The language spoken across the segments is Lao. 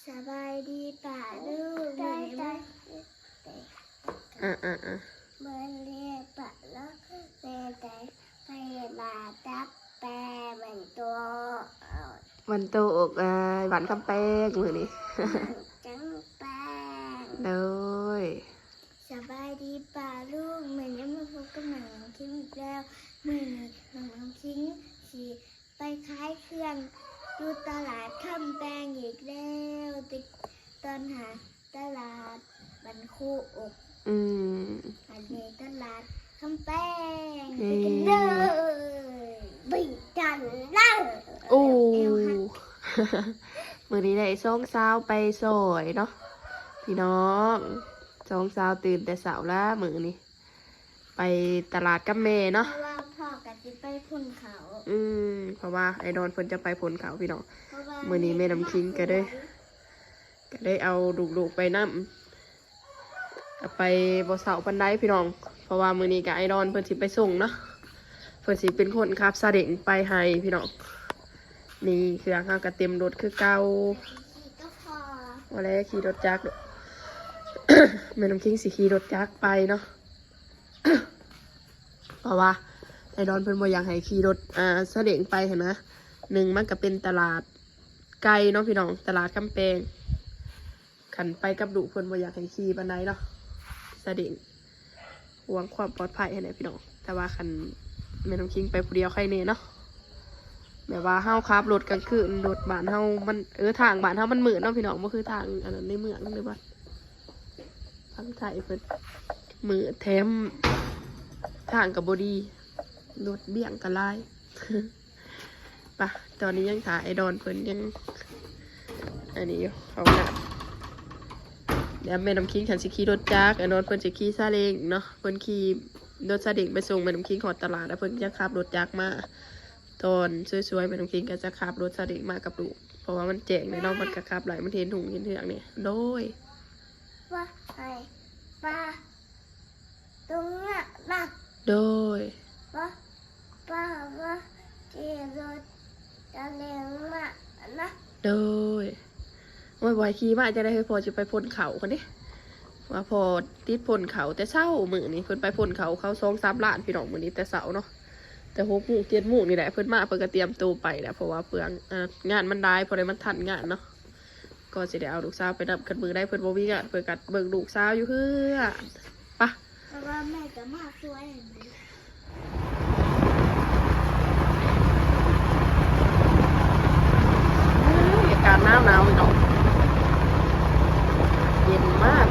ສະບາຍດີປ້າລຸງ ມື້ນີ້ ອ່າໆໆ ມື້ນີ້ປ້າລຸງ ແມ່ໄດ້ໄປຕະຫຼາດກັບແປ ມັນໂຕ ມັນໂຕອອກ ເອີ ບ້ານຄຳແປງມື້ນີ້ ບ້ານຄຳແປງ ໂດຍ ສະບາຍດີປ້າລຸງ ມື້ນີ້ມາພົບກັບນ້ອງນ້ຳຄິງອີກແລ້ວ ມື້ນີ້ນ້ອງນ້ຳຄິງຊິ ໄປຂາຍເຄື່ອງຢູ່ຕະຫຼາດຄຳແປງອີກແລ້ວ ແຕ່ຕອນຫາຕະຫຼາດບ້ານໂຄກ ອືມ ອັນນີ້ຕະຫຼາດຄຳແປງ ເອີ ໄປກັນເລີຍ ໄປກັນເລີຍ ໂອ້ ມື້ນີ້ໄດ້ສອງສາວໄປຊ່ອຍເນາະ ພີ່ນ້ອງ ສອງສາວຕື່ນແຕ່ເຊົ້າລະມື້ນີ້ ໄປຕະຫຼາດກັບແມ່ເນາະ ເພາະວ່າພໍ່ກໍຊິໄປພົ້ນເຂົ້າ ອືມ ເພາະວ່າອ້າຍດອນເພິ່ນຈະໄປພົ້ນເຂົ້າພີ່ນ້ອງ ເພາະວ່າມື້ນີ້ແມ່ນ້ຳຄິງກໍເລີຍ ກໍເລີຍເອົາລູກໆໄປນຳ ກໍໄປບໍ່ເຊົ້າປານໃດພີ່ນ້ອງ ເພາະວ່າມື້ນີ້ກໍອ້າຍດອນເພິ່ນຊິໄປສົ່ງເນາະ ເພິ່ນຊິເປັນຄົນຂັບຊາເລັງໄປໃຫ້ພີ່ນ້ອງ ນີ້ເຄື່ອງເຮົາກໍເຕັມລົດຄືເກົ່າ ບໍ່ແລ້ວຂີ່ລົດຈັກ ແມ່ນ້ຳຄິງຊິຂີ່ລົດຈັກໄປເນາະ ເພາະວ່າອ້າຍດອນເພິ່ນບໍ່ຢາກໃຫ້ຂີ່ລົດ ອ່າ ຊາເລັງໄປຫັ້ນນະ ໜຶ່ງມັນກໍເປັນຕະຫຼາດໄກເນາະພີ່ນ້ອງ ຕະຫຼາດຄຳແປງ ຄັນໄປກັບລູກເພິ່ນບໍ່ຢາກໃຫ້ຂີ່ປານໃດເນາະ ຊາເລັງ ຫວງຄວາມປອດໄພຫັ້ນແຫຼະພີ່ນ້ອງ ແຕ່ວ່າຄັນແມ່ນ້ຳຄິງໄປຜູ້ດຽວໄຄແດ່ເນາະ ແບບວ່າເຮົາຂັບລົດກາງຄືນ ລົດບ້ານເຮົາມັນ ເອີ ທາງບ້ານເຮົາມັນມືດເນາະພີ່ນ້ອງ ບໍ່ຄືທາງອັນນັ້ນໃນເມືອງເດ້ ບ້ານຝັ່ງໄທເພິ່ນມືດ ແຖມທາງກໍບໍ່ດີ ລົດບ້ຽງກໍຫຼາຍ ປະ ຕອນນີ້ຍັງຖ້າອ້າຍດອນເພິ່ນຍັງອັນນີ້ຢູ່ ເຂົ້າຫ້ອງນ້ຳ ແລ້ວແມ່ນ້ຳຄິງຫັ້ນຊິຂີ່ລົດຈັກ ອ້າຍດອນເພິ່ນຊິຂີ່ຊາເລັງເນາະ ເພິ່ນຂີ່ລົດຊາເລັງໄປສົ່ງແມ່ນ້ຳຄິງຮອດຕະຫຼາດ ແລ້ວເພິ່ນຈະຂັບລົດຈັກມາ ຕອນສວຍໆ ແມ່ນ້ຳຄິງກໍຈະຂັບລົດຊາເລັງມາກັບລູກ ເພາະວ່າມັນແຈ້ງແລ້ວເນາະ ມັນກໍຂັບໄດ້ ມັນເຫັນຫຸ່ງເຫັນເຮືອງນີ້ ໂດຍ ວ່າໃຫ້ປ້າ ຕົງນັ້ນນະ ໂດຍ ວ່າ ປ້າວ່າຂີ່ລົດຕະເລັງມານະ ໂດຍ ໂອ້ຍ ບໍ່ໃຫ້ຂີ່ມາຈັ່ງໃດ ເຮີ້ຍ ພໍ່ຊິໄປພົ້ນເຂົ້າພຸ້ນເດ້ ວ່າພໍ່ຕິດພົ້ນເຂົ້າແຕ່ເຊົ້າມື້ນີ້ ເພິ່ນໄປພົ້ນເຂົ້າ ເຂົ້າສອງສາມລ້ານ ພີ່ນ້ອງ ມື້ນີ້ແຕ່ເຊົ້າເນາະ ແຕ່ຫົກໂມງເຈັດໂມງນີ້ແຫຼະ ເພິ່ນມາເພິ່ນກໍຕຽມໂຕໄປແລ້ວ ເພາະວ່າເປືອງ ອ່າ ງານມັນຫຼາຍ ພໍໄດ້ມັນທັນງານເນາະ ກໍຊິໄດ້ເອົາລູກສາວໄປນຳ ຄັນມື້ໃດເພິ່ນບໍ່ມີງານ ເພິ່ນກໍເບິ່ງລູກສາວຢູ່ເຮືອນ ປະ ແຕ່ວ່າແມ່ກໍມາຊ່ວຍ ອາກາດໜາວໆ ພີ່ນ້ອງ ເຢັນມາກ.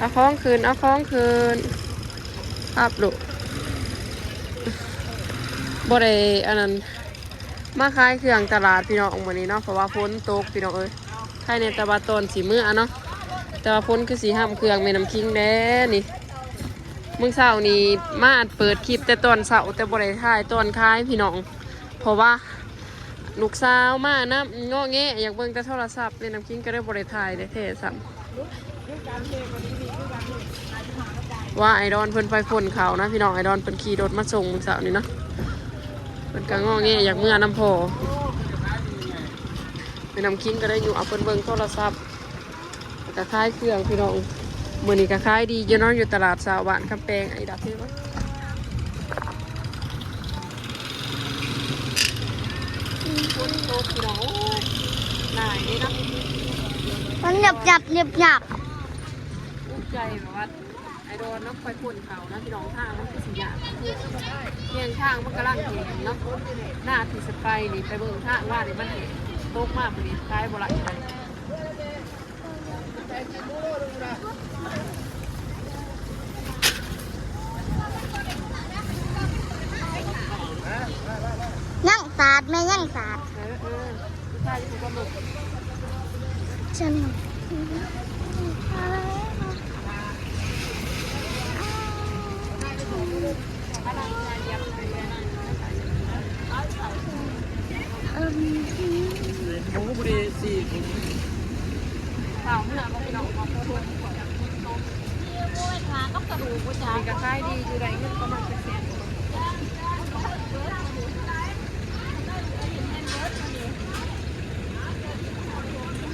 ເອົາຂອງຂຶ້ນ ເອົາຂອງຂຶ້ນ ຮັບລູກ ບໍ່ໄດ້ອັນນັ້ນ ມາຂາຍເຄື່ອງຕະຫຼາດພີ່ນ້ອງມື້ນີ້ເນາະ ເພາະວ່າຝົນຕົກພີ່ນ້ອງເອີຍ ໃຄແດ່ແຕ່ວ່າຕອນຊິເມືອເນາະ ແຕ່ວ່າຝົນຄືຊິຫ້ຳເຄື່ອງແມ່ນ້ຳຄິງແດ່ນີ້ ມື້ເຊົ້ານີ້ມາອັດເປີດຄລິບແຕ່ຕອນເຊົ້າ ແຕ່ບໍ່ໄດ້ຖ່າຍຕອນຂາຍພີ່ນ້ອງ ເພາະວ່າລູກສາວມານຳ ງໍແງະ ຢາກເບິ່ງແຕ່ໂທລະສັບ ແມ່ນ້ຳຄິງກໍເລີຍບໍ່ໄດ້ຖ່າຍແທ້ໆຊ້ຳ. ວ່າອ້າຍດອນເພິ່ນໄປພົ້ນເຂົ້ານະພີ່ນ້ອງ ອ້າຍດອນເພິ່ນຂີ່ລົດມາສົ່ງມື້ເຊົ້ານີ້ເນາະ ເພິ່ນກໍງໍແງະຢາກເມືອນຳພໍ່ ແມ່ນ້ຳຄິງກໍໄດ້ຍຸເອົາເພິ່ນເບິ່ງໂທລະສັບ ແລ້ວກໍຂາຍເຄື່ອງພີ່ນ້ອງ ມື້ນີ້ກໍຂາຍດີຢູ່ເນາະ ຢູ່ຕະຫຼາດເຊົ້າບ້ານຄຳແປງ. ໄອ້ດັບເຫັນບໍ່? ຝົນຕົກພີ່ນ້ອງ ໂອ້ຍ ຫຼາຍເດ້ເນາະ ມັນຫຍັບໆ ຫຍັບໆ ອຸກໃຈແບບວ່າ ໄອ້ດອນເນາະ ຂ້ອຍພົ້ນເຂົານະພີ່ນ້ອງ ທາງມັນຄືຊິຍາກ ແຍງທາງມັນກຳລັງແຫ້ງເນາະ. ໜ້າທີ່ສະໄປນີ້ ໄປເບິ່ງທາງວ່ານີ້ມັນແຫ້ງ ຕົກມາມື້ນີ້ຂາຍບໍ່ຫຼາຍປານໃດ. ຍັງສາດ ແມ່ຍັງສາດ ເອີ ເອີ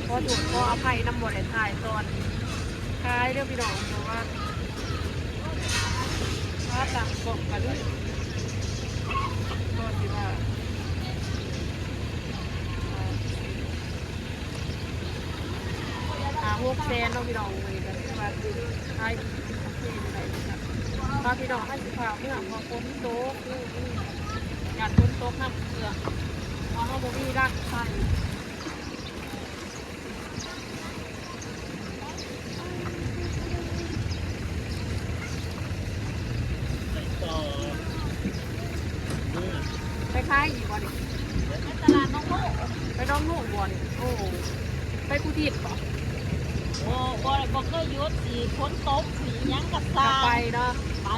ຂໍໂທດຂໍອະໄພນຳ ບໍ່ໄດ້ຖ່າຍຕອນຂາຍເດີພີ່ນ້ອງ ເພາະວ່າ ຂາຕັ້ງກ້ອງກັນເລີຍ ກໍຊິວ່າ ອ່າ ຫ້າຫົກແສນເນາະພີ່ນ້ອງ ມື້ນີ້ກໍຖືວ່າຂາຍດີ ໂອເຄຢູ່ໄດ໋. ພາພີ່ນ້ອງໃຫ້ຊິພາເມືອ ເພາະວ່າຝົນຕົກ ຢ້ານຝົນຕົກນ້ຳເຄື່ອງ ເພາະເຮົາບໍ່ມີລັງໃສ່. ໄປຂາຍອີກບໍ່ນີ້? ໄປຕະຫຼາດໜອງໂນ ໄປໜອງໂນບໍ່ນີ້? ໂອ້ ໄປພູທິນບໍ່? ບໍ່ ບໍ່ ບໍ່ເຄີຍຢຸດ ຊິຝົນຕົກ ຊິຫຍັງກໍຊ່າງ ໄປເນາະ ໄປ.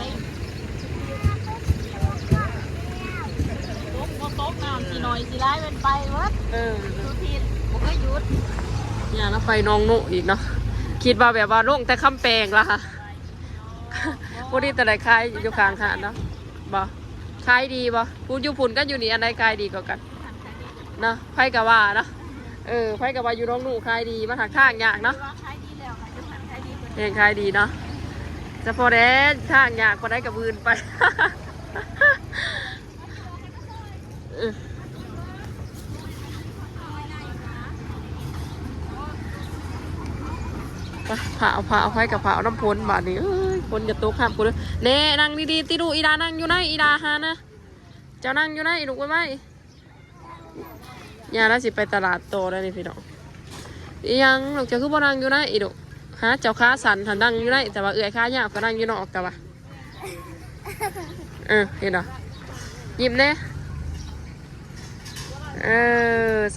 ຕົກບໍ່ຕົກ ນ້ຳຊິໜ້ອຍຊິຫຼາຍ ແມ່ນໄປເບິດ. ເອີ ຢູ່ພີ້ບໍ່ເຄີຍຢຸດ ຍ່າງລະໄປໜອງໂນອີກເນາະ. ຄິດວ່າແບບວ່າລົງແຕ່ຄຳແປງລະ ບໍ່ໄດ້ແຕ່ໄດ້ຂາຍຢູ່ຂ້າງທາງເນາະ. ບໍ່ ຂາຍດີບໍ່? ຜູ້ຢູ່ພຸ້ນກັບຢູ່ນີ້ ອັນໃດຂາຍດີກວ່າກັນ? ເນາະ ໃຜກໍວ່າເນາະ. ເອີ ໃຜກໍວ່າຢູ່ໜອງໂນຂາຍດີ ມາທາງທາງຍາກເນາະ. ແຮງຂາຍດີເນາະ ສະເພາະແດ່ທາງຍາກປານໃດກໍບືນໄປ. ເອີ ໄປ ພ້າວ ພ້າວ ໃຜກໍພ້າວນຳຝົນບາດນີ້. ເອີຍ ຝົນຈະຕົກຫ້າມກູເດີ. ແນ່ ນັ່ງດີໆຕິລູກ ອີດານັ່ງຢູ່ໃນ ອີດາຫານະ. ເຈົ້ານັ່ງຢູ່ໃນລູກ ໄວໆ ຍ່າລະຊິໄປຕະຫຼາດຕໍ່ແລ້ວນີ້ພີ່ນ້ອງ. ອີຫຍັງລູກ ເຈົ້າຄືບໍ່ນັ່ງຢູ່ໃນອີກລູກ? ຫາ ເຈົ້າຂາສັ້ນຫັ້ນນັ່ງຢູ່ໃນ ແຕ່ວ່າເອື້ອຍຂາຍາວກໍນັ່ງຢູ່ນອກ ແຕ່ວ່າ ເອີ ເຫັນບໍ່? ຍິ້ມແດ່. ເອີ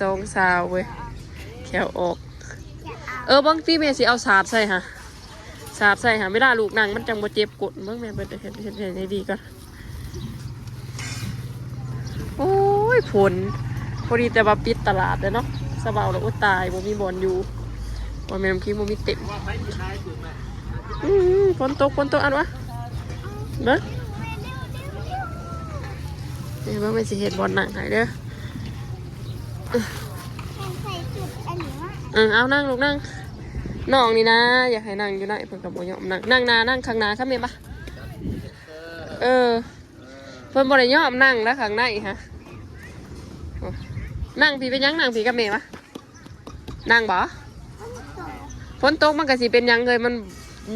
ສອງສາວເວີຍ ແຂ້ວອອກ. ເອີ ບາງທີແມ່ຊິເອົາສາດໃສ່ຫາ ສາດໃສ່ຫາ ເວລາລູກນັ່ງມັນຈັ່ງບໍ່ເຈັບກົ້ນ. ເບິ່ງແມ່ເພິ່ນເຮັດ ເຮັດ ເຮັດໃຫ້ດີກ່ອນ. ໂອ້ຍ ຝົນ ພໍດີແຕ່ວ່າປິດຕະຫຼາດແລ້ວເນາະ ສະເບົາແລ້ວ. ໂອ້ຍ ຕາຍ ບໍ່ມີບ່ອນຢູ່ ວ່າແມ່ນ ບໍ່ມີເຕັນ. ອືມ ຝົນຕົກ ຝົນຕົກ. ອັນວ່າ ເບິ່ງ ນີ້ ເບິ່ງແມ່ຊິເຮັດບ່ອນນັ່ງໃຫ້ເດີ. ເອີ ເອົານັ່ງລູກນັ່ງ. ນ້ອງນີ້ນະ ຢາກໃຫ້ນັ່ງຢູ່ໃນ ເພິ່ນກໍບໍ່ຍອມນັ່ງ. ນັ່ງໜ້າ ນັ່ງຂ້າງໜ້າຄັບແມ່ປະ. ເອີ ເພິ່ນບໍ່ໄດ້ຍອມນັ່ງນະຂ້າງໃນຫະ. ນັ່ງພີ້ເປັນຫຍັງ? ນັ່ງພີ້ກັບແມ່ມະ. ນັ່ງບໍ່? ຝົນຕົກມັນກໍຊິເປັນຫຍັງເອີຍ ມັນ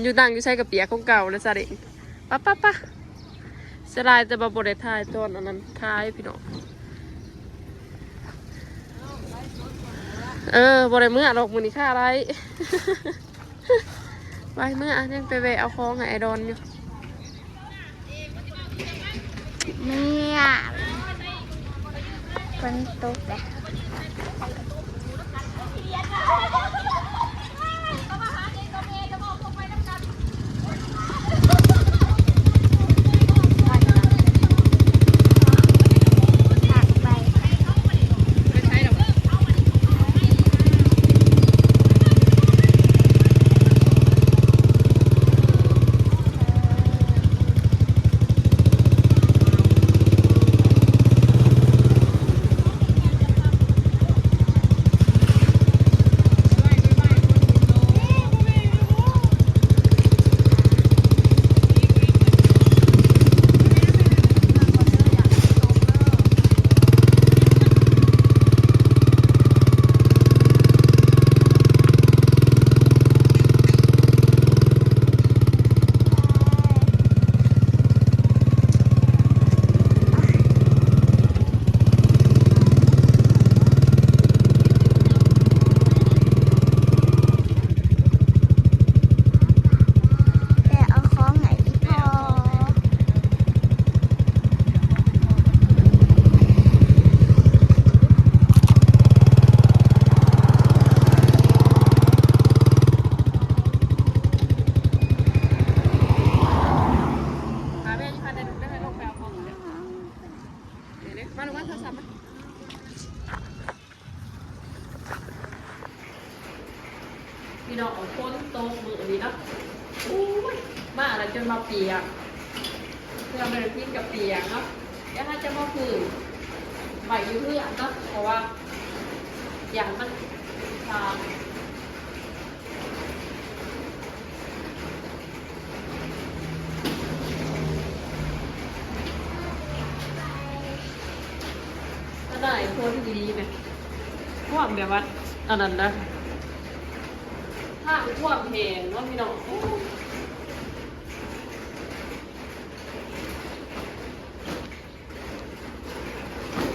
ຢູ່ ນັ່ງຢູ່ໃສກໍປຽກຄືເກົ່າແລ້ວຊະເດ້. ປະ ປະ ປະ. ເສຍດາຍແຕ່ວ່າບໍ່ໄດ້ຖ່າຍຕອນອັນນັ້ນ ຂາຍພີ່ນ້ອງ. ເອີ ບໍ່ໄດ້ເມືອດອກມື້ນີ້ ຄາໄດ້. ໄປເມືອ ຍັງໄປແວະເອົາຂອງໃຫ້ອ້າຍດອນຢູ່. ເມືອ ຝົນຕົກແລ້ວ. ຝົນຕົກມື້ນີ້ເນາະ ໂອ້ຍ ມາແລ້ວຈົນວ່າປຽກ ເຄື່ອງແມ່ນພິນກໍປຽກເນາະ. ດຽວເຮົາຈະມາຜຶ້ງໄວ້ຢູ່ເຮືອນເນາະ ເພາະວ່າຢ້ານມັນຊາ. ກໍໄດ້ຄົນດີແມະ ຄວາມແບບວ່າອັນນັ້ນນະ ທາງຄວາມແຫ້ງເນາະພີ່ນ້ອງ. ໂອ້ຍ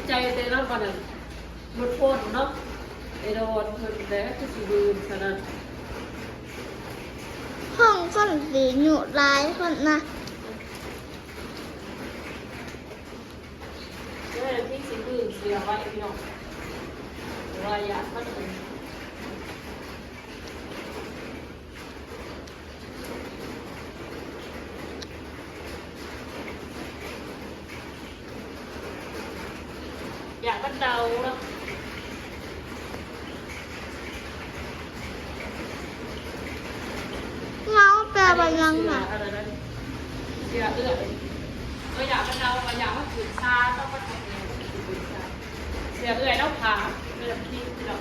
ໃຈແຕ່ລະບັດນັ້ນ ຫຼຸດພົ້ນເນາະ ໄອ້ດອນເພິ່ນແຫຼະ ຄືຊິບືນຊັ້ນນະ. ຫ້ອງຄົນຊິຍຸຫຼາຍຄົນນະ. ເອີ ທີ່ຊິບືນເສຍໄວ້ພີ່ນ້ອງ ວ່າຢ້ານມັນ ຢາກມັນເດົາເນາະ ເງົາແປວ່າຫຍັງນະ? ເສື້ອເອື້ອຍ ເອີ ຢາກມັນເດົາ ວ່າຢາກມັນຖືກຊາ ຕ້ອງມັນເອົາແນວມັນຖືກຊາ. ເສື້ອເອື້ອຍລາວຜາກ ເອື້ອຍທີ່ເນາະ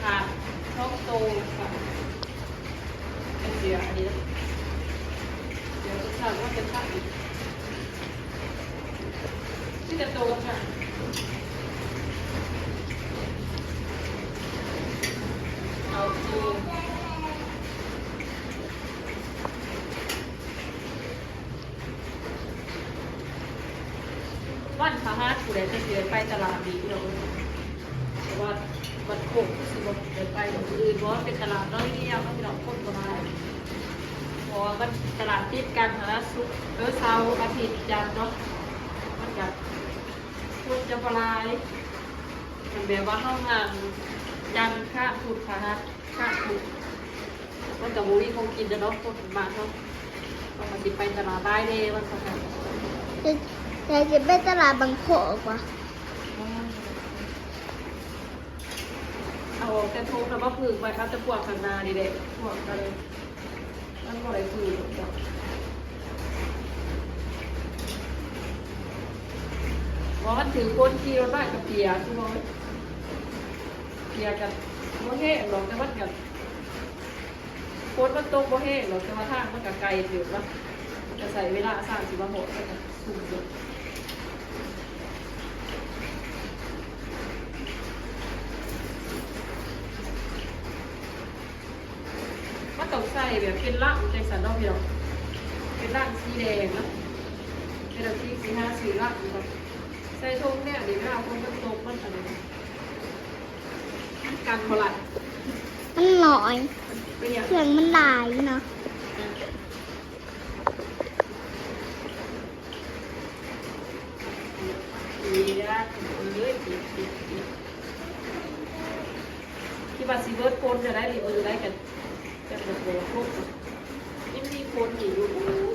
ຂາດສອງໂຕກະ ເສື້ອອັນນີ້ນະ ເສື້ອເພິ່ນສັ່ງມາແຕ່ໄທ ມີແຕ່ໂຕກະ ເອົາໂຕ. ວັນພະຫັດ ຜູ້ໃດກໍຊິໄດ້ໄປຕະຫຼາດອີກເນາະ ເພາະວ່າວັດໂຄກຄືຊິບໍ່ໄດ້ໄປມື້ອື່ນ ເພາະວ່າເປັນຕະຫຼາດນ້ອຍດຽວເນາະພີ່ນ້ອງ ຄົນບໍ່ຫຼາຍ ເພາະວ່າມັນຕະຫຼາດຕິດກັນຫັ້ນນະ ສຸກ ເອີ ເສົາ ອາທິດ ຈັນເນາະ ມັນກະຄົນຈະບໍ່ຫຼາຍ. ມັນແບບວ່າເຮົາຫ້າງຈັນ ຄານ ພຸດ ພະຫັດ ຄານ ພຸດ ມັນກໍບໍ່ມີຂອງກິນແລ້ວເນາະ ຄົນບ້ານເຮົາ ເຮົາກໍຊິໄປຕະຫຼາດຫຼາຍເດ້ ວັນພະຫັດ. ຢາກ ຢາກຊິໄປຕະຫຼາດບາງໂພກວ່າ ເອົາອອກແຕ່ຖົງແລ້ວມາຜຶ້ງໄວ້ ເອົາແຕ່ພວກຂ້າງໜ້ານີ້ແຫຼະ ພວກອັນ ມັນບໍ່ໄດ້ຄືດອກ ເພາະມັນຖືກຝົນ ຂີ່ລົດມາກະປຽກ ຄືວ່າປຽກກະບໍ່ແຫ້ງດອກ ແຕ່ມັນກະ ຝົນມັນຕົກບໍ່ແຮງດອກ ແຕ່ວ່າທາງມັນກະໄກເຕີບເນາະ ກະໃຊ້ເວລາ ຊ່າງຊິມາຮອດ ມັນກະສູງເຕີບ. ມັນຕ້ອງໃສ່ແບບເປັນລັງຈັ່ງຊັ້ນເນາະພີ່ນ້ອງ ເປັນລັງສີແດງເນາະ ເປັນລັງສີ ຊິຫາຊື້ລັງ ໃສ່ຖົງແນວນີ້ ເວລາຝົນມັນຕົກ ມັນອັນນັ້ນ ມັນກັນບໍ່ໄດ້ ມັນນ້ອຍ ເປັນຫຍັງ ເຄື່ອງມັນຫຼາຍເນາະ. ເອີຍ ເອີຍ ຄິດວ່າຊິເບິດຝົນຈະໄດ້ນີ້ ມື້ໃດກະ ຈັກຈະໂກ ຝົນ ຍັງມີຝົນອີກຢູ່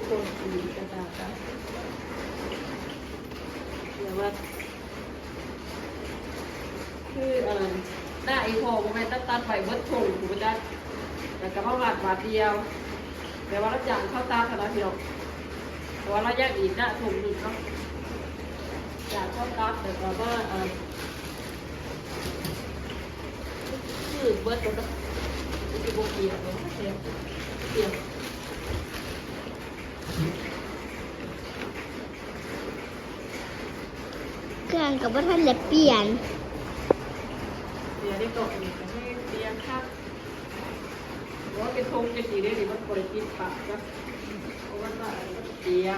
ຝົນອີກກະຕາກະ ແຕ່ວ່າ ຄື ອັນ ໜ້າອີ່ພໍ່ບໍ່ແມ່ນຕັດ ຕັດໄວ້ເບິດທົ່ງພຸ້ນຈັກ ແລ້ວກໍມາວັດບາດດຽວ ແຕ່ວ່າລາວຈ້າງເຂົາຕັດຫັ້ນນະພີ່ນ້ອງ ເພາະວ່າລາວຍັງອີກໜ້າທົ່ງໜຶ່ງເນາະ ຈ້າງເຂົາຕັດ ແລ້ວກໍມາ ອັນ ຄືເບິດແລ້ວເນາະ ຄືຊິບໍ່ປຽກເນາະ ປຽກ ເຄື່ອງກໍບໍ່ທັນໄດ້ປ່ຽນ ເສຍໄດ້ຕອກນີ້ກໍແຮງເປຍຄັກ ໂອ້ຍ ເປັນທົ່ງຈັກຊີ້ເດ້ນີ້ ມັນບໍ່ໄດ້ປິດປາກເນາະ ເພາະມັນວ່າມັນເປຍ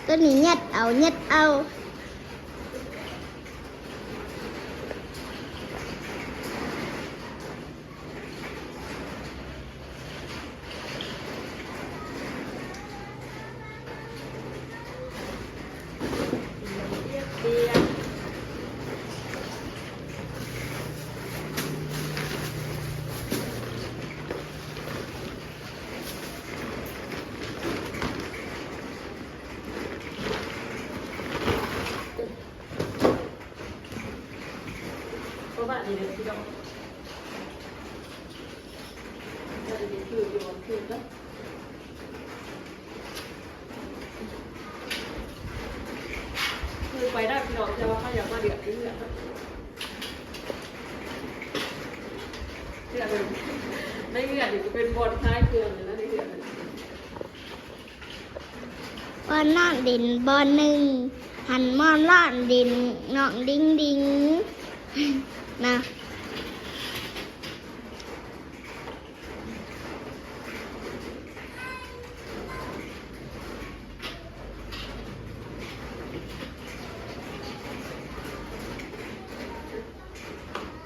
ໂຕນີ້ຍັດເອົາ ຍັດເອົາ. ເ ນີ້ເດີພີ່ນ້ອງ ຈະໄດ້ຄືຢູ່ຄືເນາະ ຄືໄປໄດ້ພີ່ນ້ອງ ແຕ່ວ່າເຮົາຢາກມາເດືອດຢູ່ເຮືອນເນາະ ເຮືອນ ໃນເຮືອນນີ້ຈະເປັນບ່ອນຂາຍເຄື່ອງນະ ໃນເຮືອນ ບ່ອນນອນຫຼິ້ນບ່ອນໜຶ່ງ ຫັ້ນບ່ອນນອນຫຼິ້ນນ້ອງດິງດິງນະ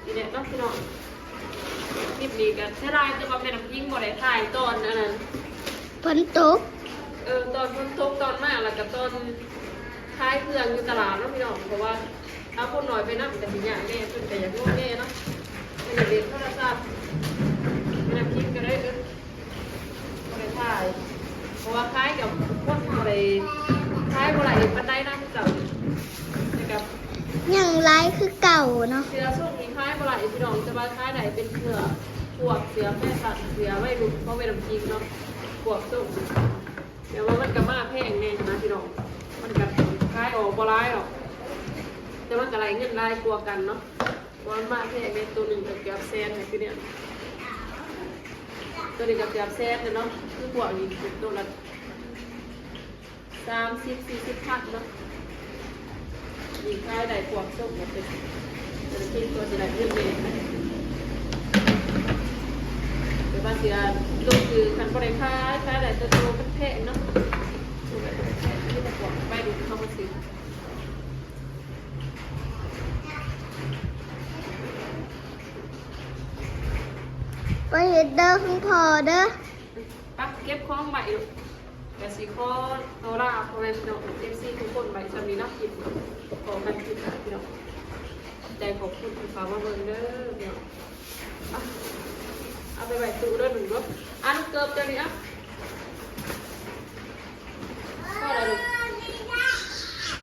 ນີ້ແຫຼະເນາະພີ່ນ້ອງ ຄລິບນີ້ກໍເສຍດາຍແຕ່ວ່າແມ່ນ້ຳພິງບໍ່ໄດ້ຖ່າຍຕອນອັນນັ້ນ ຝົນຕົກ ເອີ ຕອນຝົນຕົກ ຕອນມາ ແລ້ວກໍຕອນຂາຍເຄື່ອງຢູ່ຕະຫຼາດເນາະພີ່ນ້ອງ ເພາະວ່າເອົາຄົນນ້ອຍໄປນຳກໍຊິຍາກແດ່ ເພິ່ນກໍຢາກງໍແດ່ເນາະ ເພິ່ນກໍເຫຼັ້ນໂທລະສັບ ແມ່ນ້ຳພິງກໍເລີຍ ບໍ່ໄດ້ຖ່າຍ ເພາະວ່າຂາຍກັບຄົນບໍ່ໄດ້ ຂາຍບໍ່ຫຼາຍປານໃດນະ ເຈົ້າ ແຕ່ກໍຍັງຫຼາຍຄືເກົ່າເນາະ ເສື້ອຊົງນີ້ຂາຍບໍ່ຫຼາຍພີ່ນ້ອງ ແຕ່ວ່າຂາຍໄດ້ເປັນເສື້ອ ພວກເສື້ອແຟຊັນ ເສື້ອໄວລຸ້ນຂອງແມ່ນ້ຳພິງເນາະ ພວກຊົງ ແຕ່ວ່າມັນກໍມາແພງແດ່ນະພີ່ນ້ອງ ມັນກໍຂາຍອອກບໍ່ຫຼາຍດອກ ແຕ່ມັນກໍໄດ້ເງິນຫຼາຍກວ່າກັນເນາະ ເພາະມັນມາແພງແດ່ ໂຕໜຶ່ງກໍເກືອບແສນແລ້ວ ຄືແນວ ໂຕນີ້ກໍເກືອບແສນແລ້ວເນາະ ຄືພວກນີ້ໂຕລະສາມສິບສີ່ສິບພັນເນາະ ນີ້ຂາຍໄດ້ພວກຊົງກໍເປັນ ແຕ່ລະທີໂຕຊິໄດ້ເງິນແດ່ນະ ແຕ່ວ່າເສື້ອໂຕຄືຄັນບໍ່ໄດ້ຂາຍ ຂາຍໄດ້ແຕ່ໂຕມັນແພງເນາະ ໂຕມັນແພງ ມີແຕ່ພວກໄວລຸ້ນເຂົາມາຊື້ ໄປເຮັດເດີ ຂອງພໍ່ເດີ ໄປເກັບຂອງໄວ້ລູກ ກະຊິຂໍໂຕລາພໍ່ແມ່ພີ່ນ້ອງເອັຟຊີທຸກຄົນໄວ້ຊ່ຳນີ້ເນາະ ຄລິບນີ້ ພໍ້ກັນຄລິບໜ້າພີ່ນ້ອງ ຂອບໃຈຂອບຄຸນທີ່ເຂົ້າມາເບິ່ງເດີພີ່ນ້ອງ ເອົາໄປໄວ້ຕູ້ເດີໜຶ່ງເດີ ອ່າ ລູກເກີບເຈົ້ານີ້ ເອົາ